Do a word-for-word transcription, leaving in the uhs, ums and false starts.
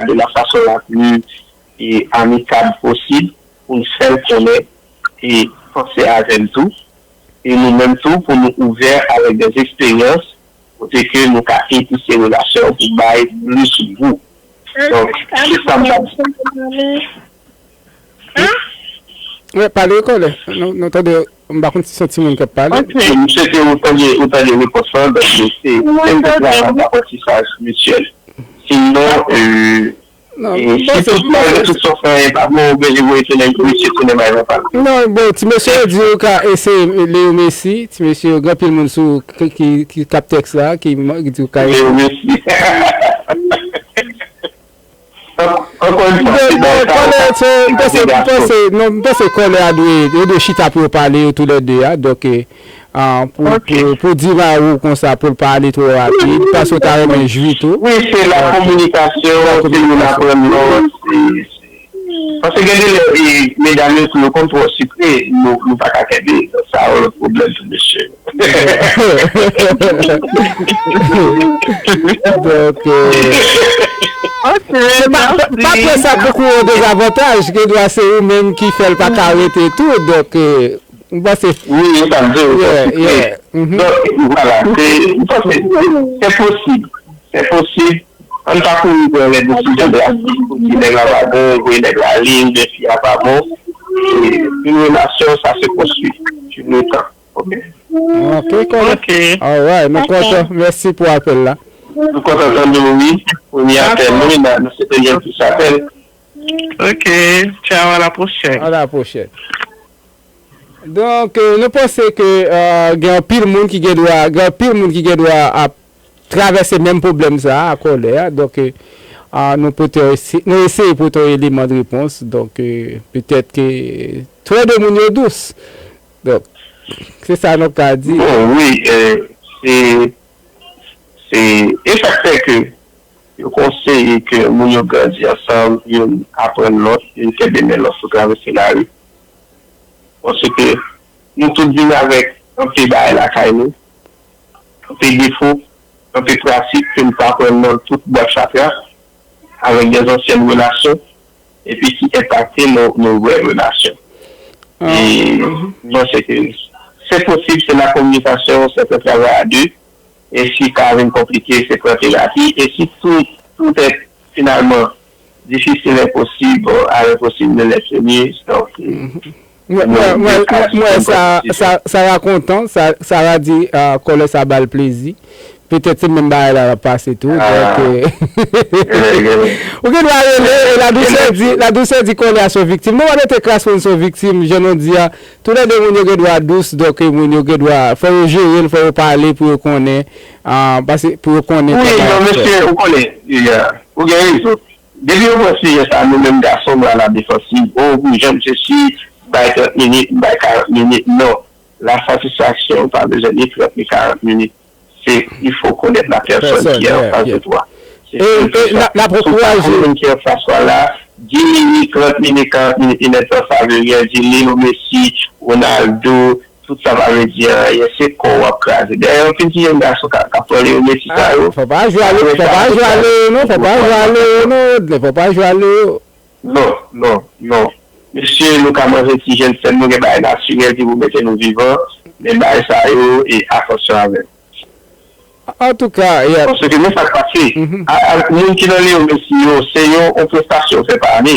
de la façon la plus e amikab posib pou n fè l konnen e panse avè l tou. E nou menm tou, pou nou ouvè avèk dè eksperyans kote ke nou ka edifye relasyon pou bay plis gou. Donk, se sa m ta di. Wi, pale kòlè. Nou, nou tande, m pa konn si se yon timoun k ap pale. M swete ou tande, ou tande repons lan, donk se se yon travay aprantisaj mityèl. Sinon, euh, Non, e si tout bagay, tout sa w fè pa bon, ou bezwen voye tounen, ou retounen bay papa l. Non, bon, ti mesye yo di ou ka eseye Leo Messi, ti mesye yo, gen anpil moun sou ki, ki, ki k ap tèks la, ki, ki di ou ka eseye. Leo Messi. Ankò yon fwa, Bon, se bon, bagay sa kòlè, yo se, m panse, m panse, non, m panse kòlè a dwe, yo dwe chita pou yo pale yo toulède a, donk, eh, ah, pou, Ok. pou, pou di mari w konsa, pou l pa ale twò rapid, paske w ta renmen jwi tou. Wi, se la kominikasyon, La se youn kominikasyon. Aprann lòt, se, se, paske gen de lè, e, medam yo tou, yo konn twò sikre, nou, nou pa ka kenbe, sa yon lòt pwoblèm tou, mesye. Donk, eh, Ok, se pa, pa, pa pran sa tankou yon dezavantaj, gen dwa se ou menm ki fè l pa ka rete tou, donk, eh, m panse, Wi, e sa m di w, yeah, sikre. Yeah. Mhm. Donk, vwala, se, m panse, se posib, se posib. Ann pa kouri pran lè desizyon drastik pou di nèg la pa bon, voye nèg la ale, oubyen fi a pa bon. E, yon relasyon, sa se konstwi. Tu le tan. Ok? Ok, kòlè. Ok. Alright, nou kontan. Mèsi pou apèl la. Nou kontan tande w, wi. Premye apèl, wi, nan, nan se premye plis apèl. Ok. Ciao, à la prochaine. À la prochaine. Donk, eh, nou panse ke, eh, gen anpil moun ki gen dwa, gen anpil moun ki gen dwa ap travèse menm pwoblèm sa a, kòlè a. Donk, eh, ah, nou pote, nou eseye pote yon eleman de repons. Donk, eh, petèt ke twò de moun yo dous. Donk, se sa nou ka di. Bon, wi, eh, se, se, e sa k fè ke yo konseye ke moun yo grandi ansanm, youn aprann lòt, youn kenbe men lòt pou travèse lari. Paske nou tout vin avèk anpil bagay lakay nou, anpil defo, anpil pratik ke nou pa aprann nan tout bwat fatra, avèk dè zansyèn relasyon, epi ki enpakte nou, nou vrè relasyon. E m panse ke se posib, se la kominikasyon, se fè travay a de, e si ka vin konplike, se pran terapi, e si tout, tout èt finalman difisil, enposib, a l'impossible ne l'est le mieux, donk, Mwen, mwen, mwen, mwen, mwen, sa, sa, sa rakontan, sa, sa ra di, ah, kòlè sa ba l plezi. Petèt se menm bagay la l ap pase tou. Donk, eh, ou gen dwa rele, e la dousè di, la dousè di kòlè a se yon viktim. Nou pa mete kras moun se yon viktim, jan nou di a, toulède moun yo gen dwa dous, donk, eh, moun yo gen dwa, fò yo jere l, fò yo pale pou yo konnen, ah, pase, pou yo konnen Wi, kòman y non, ap fè. Mesye, ou konnen, yeah, ou gen rezon. Depi yo pran sijè sa, nou menm gason, nou a la defansiv. O, pou janm sesi, bay trant minit, bay karant minit. Non. La satisfaction pa bezwen ni trant ni karant minit. Se, il faut connaître la personne qui est en face de toi. Se E, e n ap, n ap ankouraje. Moun ki an fas ou la, di li trant minit, karant minit, inèdtan, sa vle di Leo Messi, Ronaldo, tout sa pa vle di anyen, se kò w ap kraze. Dayè, anpil ti jenn gason k ap pran Leo Messi sa yo. Fò pa jwe a Leo, fò pa jwe a Leo, non, fò pa jwe a Leo, non, fò pa jwe a Leo. Non, non, non. Mesye, nou ka manje ti jenn sèn, nou gen bagay natirèl ki pou mete nou vivan, men bagay sa yo, e atansyon avè l. Antouka, yeah. Paske men sa k pase. A, a, moun ki nan Leo Messi yo, se yon, yon prestasyon yo fè pa ane.